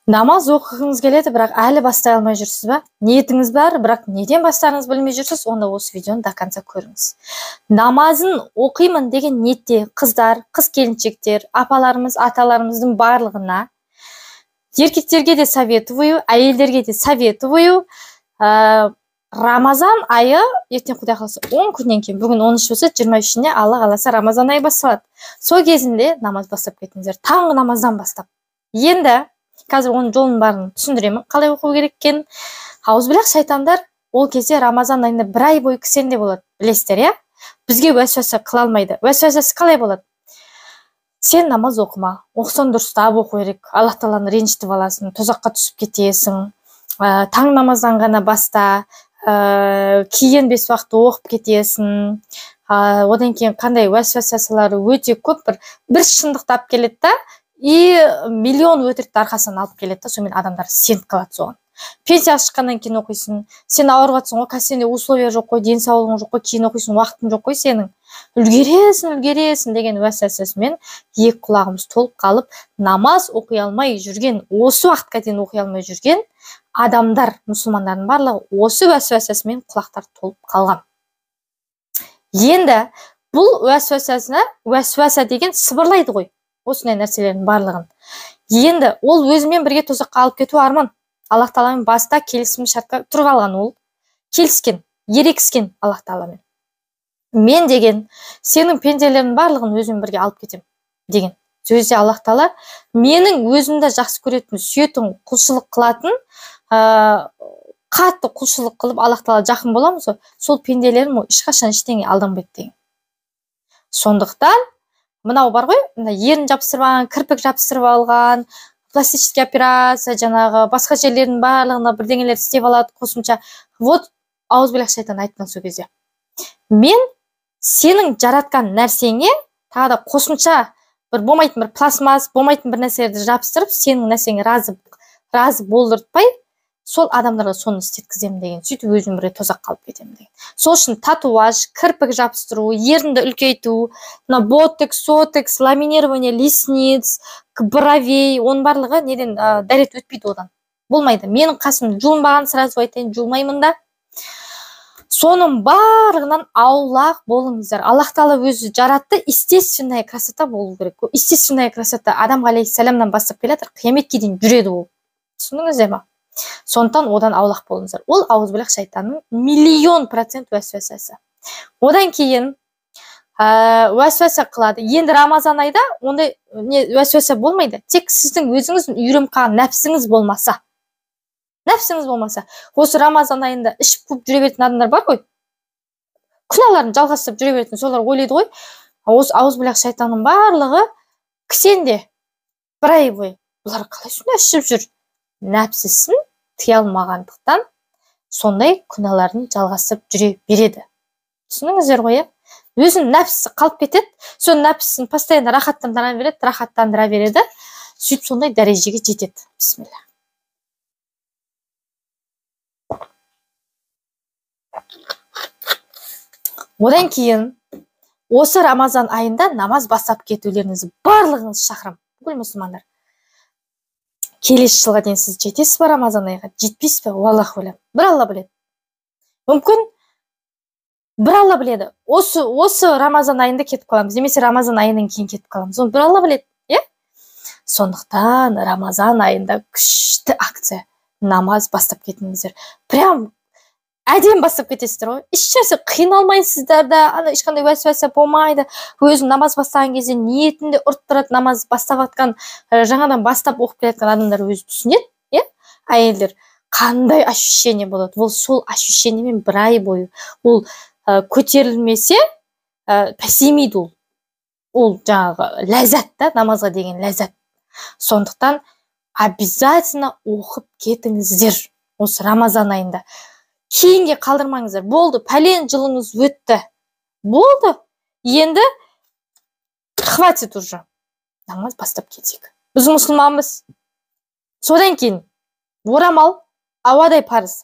Намаз оқығыңыз келеді, бірақ әлі бастай алмай жүрсіз ба? Ниетіңіз бар, бірақ неден бастарыңыз білмей жүрсіз, онда осы видеоны до конца көріңіз. Намазын оқимын деген ниетте қыздар, қыз келіншектер, апаларымыз, аталарымыздың барлығына, еркектерге де советую, әйелдерге де советую. Рамазан айы ертең Құдай қаласа 10 күннен кейін, бүгін 13 болса 23-іне Алла қаласа Рамазан айы басталады. Сол кезінде намаз бастап кетіңіздер, таңғы намаздан бастап. Енді қазір оның жолын барын түсіндіремін, қалай оқу керек екенін. Аузбіллах шайтандар ол кезде Рамазан айында бір ай бойы кісенде болады, білесіздер, иә? Бізге уәсуәсе қыла алмайды. Уәсуәсесі қалай болады? Сен намаз оқыма, оқысаң дұрыстап оқу керек, Аллах тағаланы ренжітіп аласың, тозаққа түсіп кетесің, таң намаздан ғана баста, кейін бес уақытты оқып кетесің. Одан кейін қандай уәсуәсалары өте көп, бір шындықты алып келеді да, и миллион өтірікті арқасынан алып келеді да, сонымен адамдар сеніп қалады соған. Пенсияға шыққаннан кейін оқисың, сен ауырып жатсың ғой, қазір сенде условия жоқ қой, денсаулығың жоқ қой, кейін оқисың, уақытың жоқ қой сенің. Үлгересің, үлгересің деген уәсуәсасымен екі құлағымыз толып қалып, намаз оқи алмай жүрген, осы уақытқа дейін оқи алмай жүрген адамдар, мұсылмандардың барлығы осы уәсуәсасымен құлақтар толып қалған. Енді бұл уәсуәсасына, уәсуәса деген сыбырлайды ғой осындай нәрселердің барлығын. Енді ол өзімен бірге тозаққа алып кету арман. Аллах тағаламен баста келісім шартқа тұрып алған, ол келіскен, ерегіскен Аллах тағаламен. Мен деген сенің пенделердің барлығын өзіммен бірге алып кетем деген. Сөзде Аллах тағала менің өзімді жақсы көретін, сүйетін, құлшылық қылатын, қатты құлшылық қылып Аллах тағала жақын боламыз ғой, сол пенделерім ол ешқашан ештеңе алданбайды деген. Сондықтан мынау бар ғой, мына ерін жабыстырып алған, кірпік жабыстырып алған, пластический операция, жаңағы басқа жерлердің барлығына бірдеңелер істеп алады қосымша. Вот аузбиллах шайтан айтқан сол кезде. Мен сенің жаратқан нәрсеңе тағы да қосымша бір болмайтын бір пластмасс, болмайтын бір нәрселерді жабыстырып, сенің нәрсеңе разы болдыртпай, сол адамдарға соны істеткіземін деген. Сөйтіп өзім бірге тозаққа алып кетемін деген. Сол үшін татуаж, кірпік жабыстыру, ерінді үлкейту, мына ботокс, сотокс, ламинирование ресниц, бровей, оның барлығы неден, дәрет өтпейді одан. Болмайды. Менің қасым жуынбаған, сразу айтайын, жуылмаймын да. Соның барлығынан аулақ болыңыздар. Аллах тағала өзі жаратты, естественная красота болу керек. Естественная красота Адам алейхиссаламнан бастап келе жатыр, қияметке дейін жүреді ол. Түсіндіңіздер ма? Сондықтан одан аулақ болыңыздар. Ол аузбиллах шайтанның миллион процент уәсуәсасы. Одан кейін уәсуәсе қылады. Енді Рамазан айда ондай не уәсуәсе болмайды. Тек сіздің өзіңіздің үйреніп қалған нәпсіңіз болмаса. Нәпсіңіз болмаса. Осы Рамазан айында ішіп қуып жүре беретін адамдар бар ғой. Күнәларын жалғастырып жүре беретін, солар ойлайды ғой. Осы аузбиллах шайтанның барлығы кісенде бір ай бойы. Бұлар қалай сонда ішіп жүр? Нәпсісін тыя алмағандықтан сондай күнәларын жалғастырып жүре береді. Түсіндіңіздер ғой, иә? Өзінің нәпсісі қалып кетеді, сол нәпсісін постоянно рахаттандыра береді, рахаттандыра береді, сөйтіп сондай дәрежеге жетеді. Бисмилля. Одан кейін осы Рамазан айында намаз бастап кетулеріңізді барлығыңыз шақырамын, бүкіл мұсылмандар. Келесі жылға дейін сіз жетесіз ба Рамазан айға? Жетпейсіз бе? Уаллаху алям. Бір Алла біледі. Мүмкін бір Алла біледі. Осы Рамазан айында кетіп қаламыз, немесе Рамазан айынан кейін кетіп қаламыз. Оны бір Алла біледі, иә? Сондықтан Рамазан айында күшті акция. Намаз бастап кетіңіздер. Прям әдемі бастап кетесіздер ғой. Ешнәрсе қиналмайсыздар да, ана ешқандай уәсуәсе болмайды. Өзің намаз бастаған кезде ниетінде ұрып тұрады, намаз бастап жатқан, жаңадан бастап оқып келе жатқан адамдар өзі түсінеді, иә? Әйелдер қандай ощущение болады? Ол сол ощущениемен бір ай бойы ол көтерілмесе, пәсеймейді ол. Ол жаңағы ләззат та, намазға деген ләззат. Сондықтан обязательно оқып кетіңіздер осы Рамазан айында. Кейінге қалдырмаңыздар. Болды, пәлен жылыңыз өтті. Болды. Енді хватит уже. Намаз бастап кетейік. Біз мұсылманбыз. Содан кейін орамал ауадай парыз.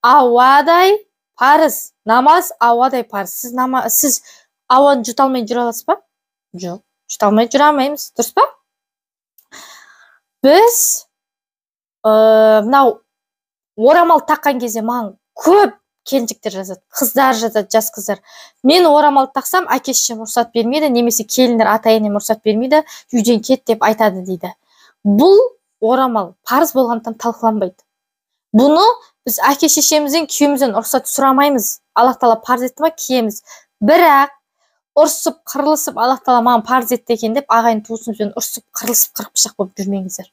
Ауадай парыз. Намаз ауадай парыз. Сіз ауаны жұта алмай жүре аласыз ба? Жоқ, жұта алмай жүре алмаймыз. Дұрыс па? Біз Мынау орамал таққан кезде маған көп келіншектер жазады, қыздар жазады, жас қыздар. Мен орамал тақсам, әке шешем рұқсат бермейді, немесе келіндер, ата енем рұқсат бермейді, үйден кет деп айтады дейді. Бұл орамал парыз болғандықтан талқыланбайды. Бұны біз әке шешемізден, күйеуімізден рұқсат сұрамаймыз. Аллах тағала парыз етті ма, киеміз. Бірақ ұрсып, қырылысып, Аллах тағала маған парыз етті екен деп ағайын туысымызбен ұрсып, қырылысып, қырық пышақ болып жүрмеңіздер.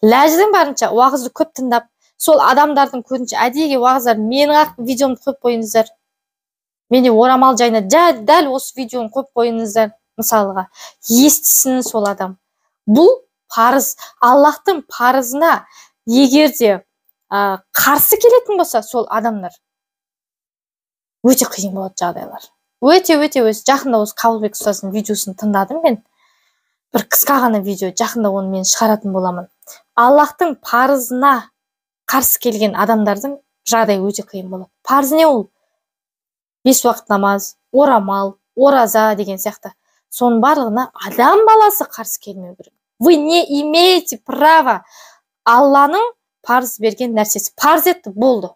Ләждің барынша уағызды көп тыңдап, сол адамдардың көзінше әдейіге уағыздар, менің ақ видеомды қойып қойыңыздар. Менде орамал жайына дәл осы видеоны қойып қойыңыздар, мысалға. Естісін сол адам. Бұл парыз. Аллахтың парызына егер де қарсы келетін болса, сол адамдар өте қиын болады жағдайлар. Өте, өте өз. Жақында осы Қабылбек ұстаздың видеосын тыңдадым мен. Бір қысқа ғана видео, жақында оны мен шығаратын боламын. Аллахтың парызына қарсы келген адамдардың жағдайы өте қиын болады. Парыз не ол? 5 уақыт намаз, орамал, ораза деген сияқты. Соның барлығына адам баласы қарсы келмеу керек. Вы не имеете права. Алланың парыз берген нәрсесі. Парыз етті, болды.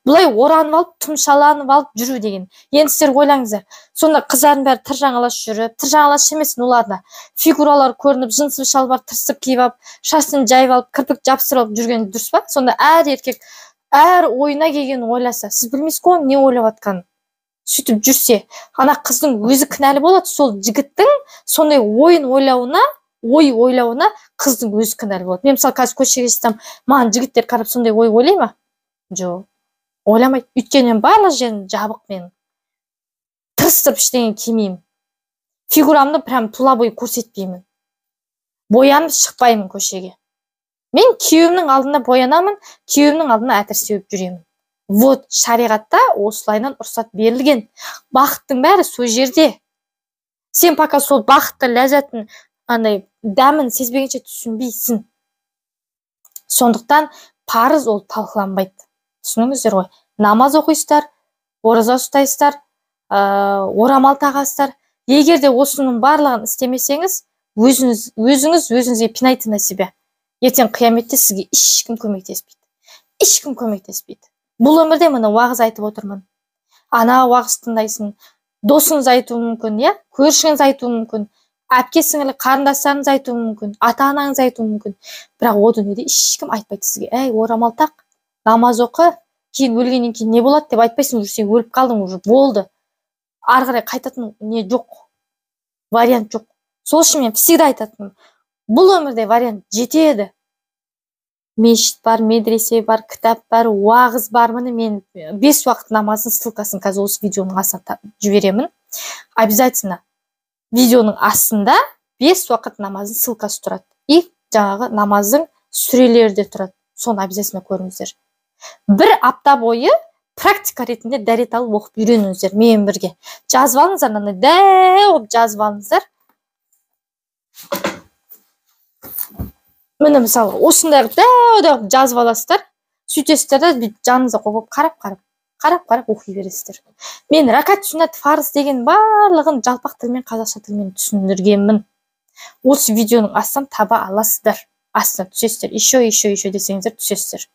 Бұлай оранып алып, тұмшаланып алып жүру деген. Енді сіздер ойлаңыздар. Сонда қыздардың бәрі тыржаңалаш жүріп, тыржаңалаш емес, ну ладно. Фигуралар көрініп, жынсы шалбар тырысып киіп алып, шашын жайып алып, кірпік жапсырып алып жүрген дұрыс па? Сонда әр еркек әр ойына келгенін ойласа, сіз білмейсіз ғой оның не ойлап жатқанын. Сөйтіп жүрсе, ана қыздың өзі кінәлі болады, сол жігіттің сондай ойын ойлауына, ой ойлауына қыздың өзі кінәлі болады. Мен мысалы қазір көшеге шықсам, маған жігіттер қарап сондай ой ойлай ма? Жоқ. Ойламайды. Өйткені мен барлық жерім жабық менің. Тырыстырып ештеңе кимеймін. Фигурамды прям тұла бойы көрсетпеймін. Боянып шықпаймын көшеге. Мен күйеуімнің алдында боянамын, күйеуімнің алдында әтір сеуіп жүремін. Вот шариғатта осылайынан рұқсат берілген. Бақыттың бәрі сол жерде. Сен пока сол бақытты ләззатын, андай дәмін сезбегенше түсінбейсің. Сондықтан парыз ол талқыланбайды. Түсініңіздер ғой. Намаз оқисыздар, ораза ұстайсыздар, орамал тағасыздар. Егер де осының барлығын істемесеңіз, өзіңіз өзіңізге пинайте на себя. Ертең қияметте сізге ешкім көмектеспейді. Ешкім көмектеспейді. Бұл өмірде міне уағыз айтып отырмын. Ана уағыз тыңдайсың, досыңыз айтуы мүмкін, иә? Көршіңіз айтуы мүмкін, әпке сіңілі қарындастарыңыз айтуы мүмкін, ата-анаңыз айтуы мүмкін. Бірақ о дүниеде ешкім айтпайды сізге. Әй, орамал тақ, намаз оқы, кейін өлгеннен кейін не болады деп айтпайсың, уже сен өліп қалдың, уже болды. Ары қарай қайтатын не жоқ, вариант жоқ. Сол үшін мен всегда айтатыным, бұл өмірде вариант жетеді. Мешіт бар, медресе бар, кітап бар, уағыз бар. Міне мен 5 уақыт намаздың ссылкасын қазір осы видеоның астына жіберемін. Обязательно видеоның астында 5 уақыт намаздың ссылкасы тұрады. И жаңағы намаздың сүрелері де тұрады. Соны обязательно көріңіздер. Бір апта бойы практика ретінде дәрет алып оқып үйреніңіздер менімен бірге. Жазып алыңыздар, мынандай дәу қылып жазып алыңыздар. Міне мысалы осындай қылып дәу дәу қылып жазып аласыздар. Сөйтесіздер де бүйтіп жаныңызға қойып қарап-қарап, қарап-қарап оқи бересіздер. Мен ракат, сүннәт, фарыз деген барлығын жалпақ тілмен, қазақша тілмен түсіндіргенмін. Осы видеоның астынан таба аласыздар. Астына түсесіздер. Еще, еще, еще десеңіздер түсесіздер.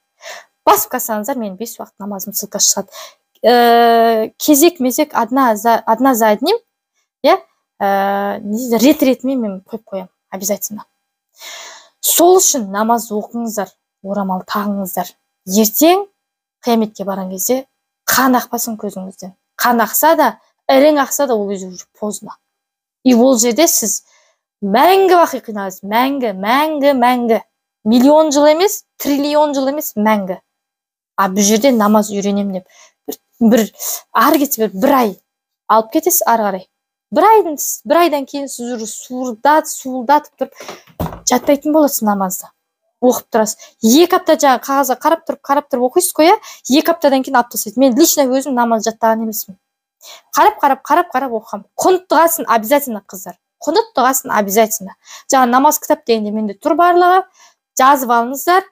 Басып қалсаңыздар, менің 5 уақыт намазым ссылкасы шығады. Кезек мезек одна за одним, иә, рет ретімен мен қойып қоямын обязательно. Сол үшін намаз оқыңыздар, орамал тағыңыздар. Ертең қияметке барған кезде қан ақпасын көзіңізден. Қан ақса да, ірің ақса да, ол кезде уже поздно. И ол жерде сіз мәңгі бақи қиналасыз. Мәңгі, мәңгі, мәңгі. Миллион жыл емес, триллион жыл емес, мәңгі. А бұл жерде намаз үйренемін деп бір ары кетсе бір ай алып кетесіз ары қарай. Бір айдан кейін сіз уже суылдатып тұрып жаттайтын боласыз намазды. Оқып тұрасыз. 2 апта жаңа қағазға қарап тұрып, қарап тұрып оқисыз қой, иә? 2 аптадан кейін алып тастайсыз. Мен лично өзім намаз жаттаған емеспін. Қарап, қарап, қарап, қарап оқығам. Құнт дұғасын обязательно, қыздар. Құнт дұғасын обязательно. Жаңа намаз кітап дегенде менде тұр барлығы. Жазып алыңыздар.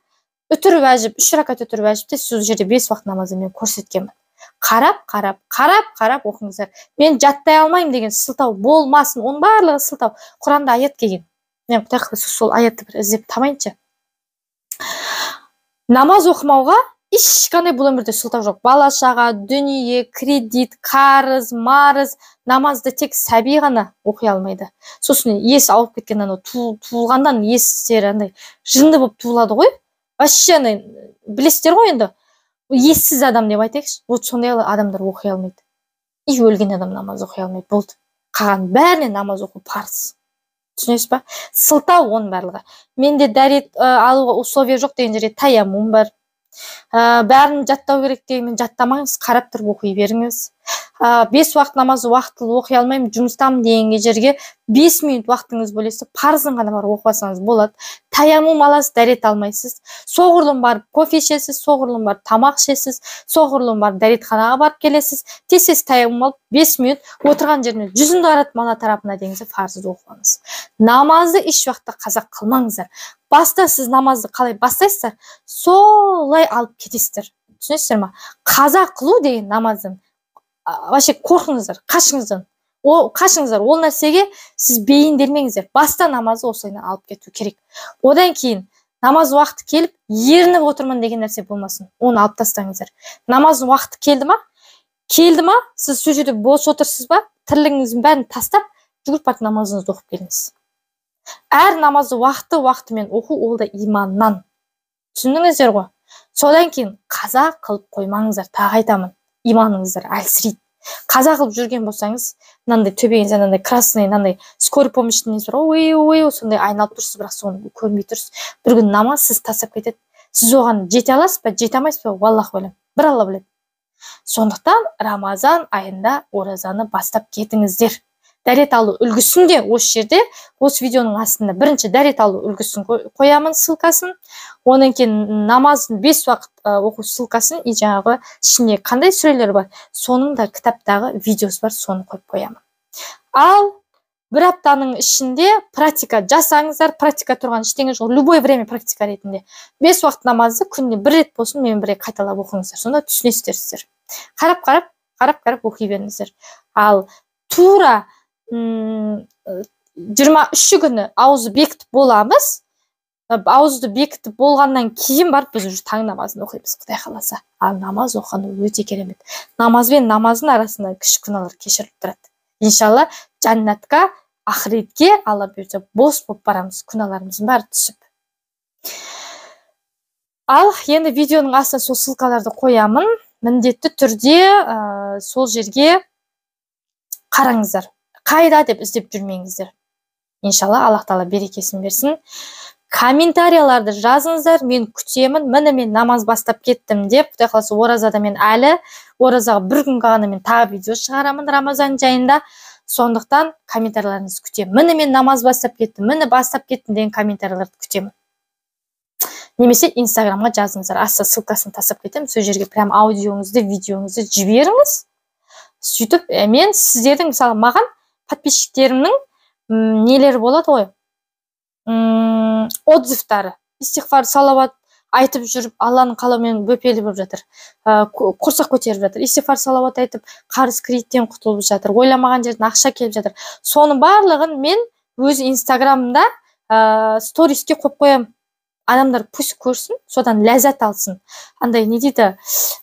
Үтір уәжіп, 3 ракат үтір уәжіпте сіз ол жерде 5 уақыт намазды мен көрсеткенмін. Қарап, қарап, қарап, қарап оқыңыздар. Мен жаттай алмаймын деген сылтау болмасын. Оның барлығы сылтау. Құранда аят келген. Мен Құдай қаласа сол аятты бір іздеп табайыншы. Намаз оқымауға ешқандай бұл өмірде сылтау жоқ. Бала шаға, дүние, кредит, қарыз, марыз. Намазды тек сәби ғана оқи алмайды. Сосын ес ауып кеткен, анау туылғаннан естері андай жынды болып туылады ғой. Вообще андай білесіздер ғой енді, ессіз адам деп айтайықшы. Вот сондай адамдар оқи алмайды. И өлген адам намаз оқи алмайды. Болды. Қалған бәріне намаз оқу парыз. Түсінесіз ба? Сылтау оның барлығы. Менде дәрет алуға условия жоқ деген жерде таяммум бар. Бәрін жаттау керек дегенмен жаттамаңыз, қарап тұрып оқи беріңіз. 5 уақыт намазды уақытылы оқи алмаймын, жұмыстамын деген жерге 5 минут уақытыңыз бөлесіз, парызын ғана барып оқып алсаңыз болады. Таяммум аласыз, дәрет алмайсыз. Соғұрлым барып кофе ішесіз, соғұрлым барып тамақ ішесіз, соғұрлым барып дәретханаға барып келесіз. Тез-тез таяммум алып 5 минут отырған жеріне жүзімді қаратып ана тарапына дегенде парызды оқып алыңыз. Намазды еш уақытта қаза қылмаңыздар. Баста сіз намазды қалай бастайсыздар, солай алып кетесіздер. Түсінесіздер ма? Қаза қылу деген намаздың вообще қорқыңыздар, қашыңыздар. Қашыңыздар, ол нәрсеге сіз бейімделмеңіздер. Баста намазды осылайынан алып кету керек. Одан кейін намаз уақыты келіп, ерініп отырмын деген нәрсе болмасын. Оны алып тастаңыздар. Намаз уақыты келді ма? Келді ма? Сіз сол жерде бос отырсыз ба? Тірлігіңіздің бәрін тастап, жүгіріп барып намазыңызды оқып келіңіз. Әр намазды уақыты-уақытымен оқу ол да иманнан. Түсіндіңіздер ғой? Содан кейін қаза қылып қоймаңыздар, тағы айтамын, иманыңыздар әлсірейді. Қаза қылып жүрген болсаңыз, мынандай төбеңізде мынандай красный, мынандай скорый помощь несі бар, ой, ой, сондай айналып тұрсыз, бірақ соны көрмей тұрсыз. Бір күн намаз сіз тастап кетеді. Сіз оған жете аласыз ба, жете алмайсыз ба, валлаху алем. Бір Алла біледі. Сондықтан Рамазан айында оразаны бастап кетіңіздер. Дәрет алу үлгісін де осы жерде, осы видеоның астында бірінші дәрет алу үлгісін қоямын, ссылкасын. Одан кейін намаздың 5 уақыт оқу ссылкасын, и жаңағы ішінде қандай сүрелер бар, соның да кітаптағы видеосы бар, соны қойып қоямын. Ал бір аптаның ішінде практика жасаңыздар, практика тұрған ештеңе жоқ, любой время практика ретінде. 5 уақыт намазды күніне бір рет болсын, мен бір рет қайталап оқыңыздар, сонда түсінесіздер сіздер. Қарап-қарап, қарап-қарап оқи беріңіздер. Ал тура 23 күні ауызды бекітіп боламыз. Ауызды бекітіп болғаннан кейін барып біз уже таң намазын оқимыз, Құдай қаласа. Ал намаз оқыған өте керемет. Намаз бен намаздың арасында кіші күнәлар кешіріліп тұрады. Иншалла жәннатқа, ақыретке Алла бұйырса бос болып барамыз, күнәларымыздың бәрі түсіп. Ал енді видеоның астына сол ссылкаларды қоямын. Міндетті түрде сол жерге қараңыздар. Қайда деп іздеп жүрмеңіздер. Иншалла Аллах тағала берекесін берсін. Комментарияларды жазыңыздар, мен күтемін. Міне мен намаз бастап кеттім деп, Құдай қаласа оразада мен әлі оразаға бір күн қалғанда мен тағы видео шығарамын Рамазан жайында. Сондықтан комментарияларыңызды күтемін. Міне мен намаз бастап кеттім, міне бастап кеттім деген комментарияларды күтемін. Немесе Инстаграмға жазыңыздар. Астына ссылкасын тастап кетемін. Сол жерге прям аудиоңызды, видеоңызды жіберіңіз. Сөйтіп мен сіздердің, мысалы, маған подписчиктерімнің нелері болады ғой, отзывтары, истиғфар, салауат айтып жүріп, Алланың қалауымен бөпелі болып жатыр, құрсақ көтеріп жатыр, истиғфар, салауат айтып, қарыз кредиттен құтылып жатыр, ойламаған жерден ақша келіп жатыр. Соның барлығын мен өз Инстаграмымда сториске қойып қоямын. Адамдар пусть көрсін, содан ләззат алсын, андай не дейді,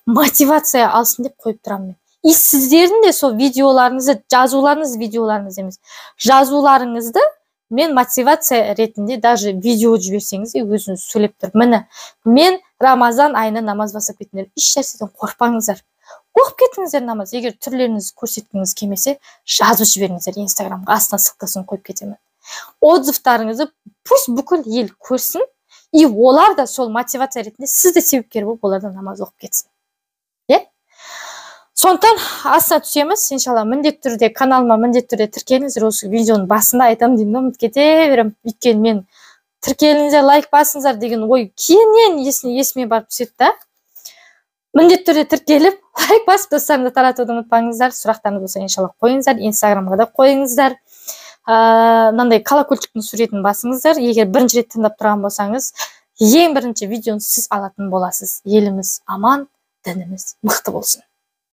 мотивация алсын деп қойып тұрамын мен. И сіздердің де сол видеоларыңызды, жазуларыңыз, видеоларыңыз емес, жазуларыңызды мен мотивация ретінде даже видео жіберсеңіз де өзіңіз сөйлеп тұрып, міне мен Рамазан айында намаз бастап кеттім, еш нәрседен қорықпаңыздар, оқып кетіңіздер намаз. Егер түрлеріңізді көрсеткіңіз келмесе, жазып жіберіңіздер Инстаграмға, астына ссылкасын қойып кетемін. Отзывтарыңызды пусть бүкіл ел көрсін, и олар да сол мотивация ретінде сіз де себепкер болып олар да намаз оқып кетсін. Сондықтан астына түсеміз, иншалла міндетті түрде каналыма міндетті түрде тіркеліңіздер. Осы видеоның басында айтамын деймін, ұмытып кете беремін. Өйткені мен тіркеліңіздер, лайк басыңыздар деген ой кейіннен есіме барып түседі да. Міндетті түрде тіркеліп, лайк басып, достарыңызға таратуды ұмытпаңыздар. Сұрақтарыңыз болса, иншалла қойыңыздар, Инстаграмға да қойыңыздар. Мынандай колокольчиктің суретін басыңыздар. Егер бірінші рет тыңдап тұрған болсаңыз, ең бірінші видеоны сіз алатын боласыз. Еліміз аман, дініміз мықты болсын.